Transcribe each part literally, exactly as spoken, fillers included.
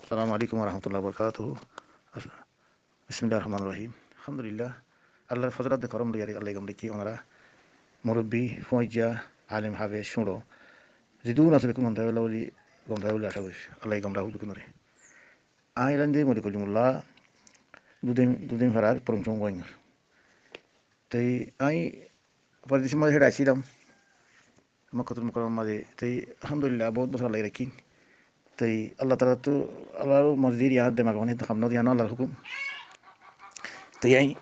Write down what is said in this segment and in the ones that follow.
Assalamu alaikum warahmatullahi wabarakatuhu. Bismillahir rahmanir rahim. Alhamdulillah. Allar fozolot de korom loiyaré Allah gom dekí onora murubbi, foijja, alim, hafez, cúñro. Zidún asé bekkún gom táibo buli, gom táibo buli acá gorí. Allah gom rakók bekkunore. Añí lainde Modi Kolimullah, Dudem, Dudem farar Purunchong goñor. Tei añí pordecor mazé héçe aicílam. Makkatul Mukarramar mazé, tei alhamdulillah, bout bosór Allah rakín. Tei Allah taala to, Allar morzi, yar demak mane ham no diya, Allar hukum. Tei añí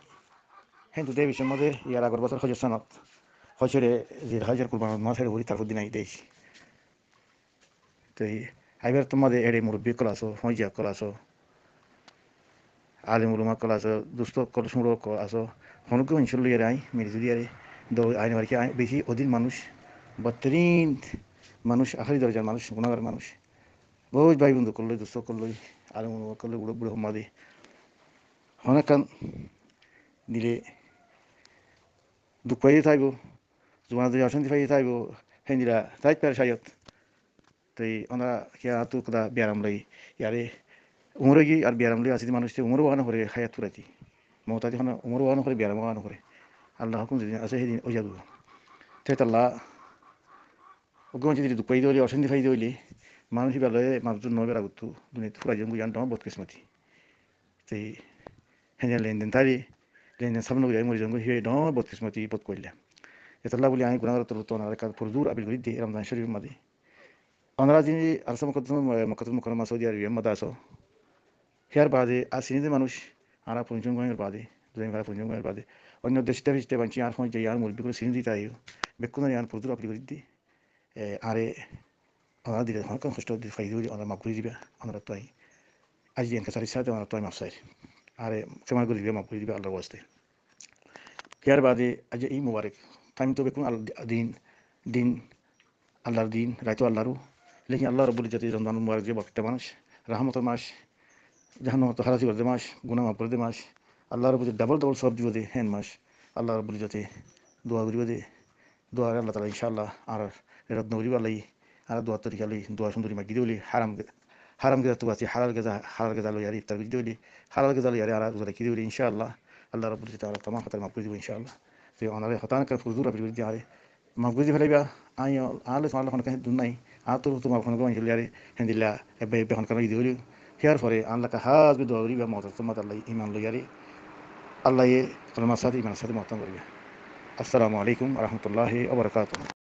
héntu de bicór mazé yar agor bosór hojor sonot, hojore Zil hojor kurbanor mas héçe gorí tarfor din añí de aicí. Tei aibar to mazé héçe murubbi ókkol asó, foijja ókkol asó, alim ulama ókkol asó, dusto ókkol, cúñro ókkol asó, honó kiyé incállah loiyaré añí mili zuli yare, do añí no fari ki añí beci odil manúic, bodtorin manúic, ahéri dorojar manúic, gunágar manúic. Bout bái bondú ókkol loi, dusto ókkol loi, alim ulama ókkol loi, buro, buro hommá de. Honó ekkán dile duk fai táibo, zuban dile ocánti fai táibo, héndilla táit fare cáiyot. Tei onora kiyá añáttu hoddá biyaram loi, yare umor óigiye ar biyaram loi asé de manúic te umor wá no goré háyat furaité. Mout adi hono umor wá no goré, biyaram wá no goré. Allah hukum zedin asé hédin ói zaibo. Tei tolla uggwá manúic zodi duk fai de óile, ocánti fai de óile, manúic íba loi mazlum no óibar agottú duniyat fúrai zaibo, yián dhoóñr bodkismoti. Tei héndilla lenden táile, lenden sáf no gorí mori zaibo, híba dhoóñr bodkismoti, bodkoilla. Etolla buli añí gunágaror torfóttu onorar kassé furzur apil gorí de, Ramzan Córifor mazé. Onora zodi Arsa Mukaddas, Makkatul Mukarrama, Saudi Arabor mazé asó, híyar baade ar siní de manúic, añára Purunchong goñor baade, Dudem farar Purunchong goñor baade, oinno dec te bic te maincé añár foijja, añár murubbi ókkol siní de táiyo, bekkunore añí furzur apil gorí de. E, añáre onora dile honó ekkán hoctó di fai de óile onora maf gorí diba, onorattú añí aijja enkilasi sáte onorattú añí maf sair. Añáre kéma gorí diba, maf gorí diba Allar waste. Híyar baade aijja Eid Mubarak. Taim to bekkún Al-, din, din, Allar din, rait to Allar. Lekin Allah Rabbul Izzoti Ramzan Mubarak de baktá manúic, rahmotor mas, jahannamottu halasi gorí de mas, guná maf gorí de mas, Allah Rabbul Izzoti dabol dabol sowab dibo de, hén mas. Allah Rabbul Izzoti dua goribo de, duare Allah taala incállah añárar redot no goribo, Allah ye añárar duar torika loi, dua cúndor gori magi de óile, haram, haram geza ttu basi halal geza, halal geza loi añáre iftar gori de óile, halal geza loi añáre, añára ruza raki de óile, incállah Allah Rabbul Izzoti añárar tamam hotá maf gori dibo incállah. Tei onora hotá ekkán furzur apil gori de añáre maf gori di félaiba, añí, añár loi tuáñr loi honó ekkán duk nai, añár torfóttu tuáñr honó ekkán manúic óile añáre, héndilla, ebbe, ebbe honó ekkán ói de óile, híyar fore añár loi hás gori dua goriba, mozar to mazé Allah ye iman loi añáre, Allah ye kolmar sáte, imanor sáte mot goriba. Assalamu alaikum warahmatullahi wabarakatuhu.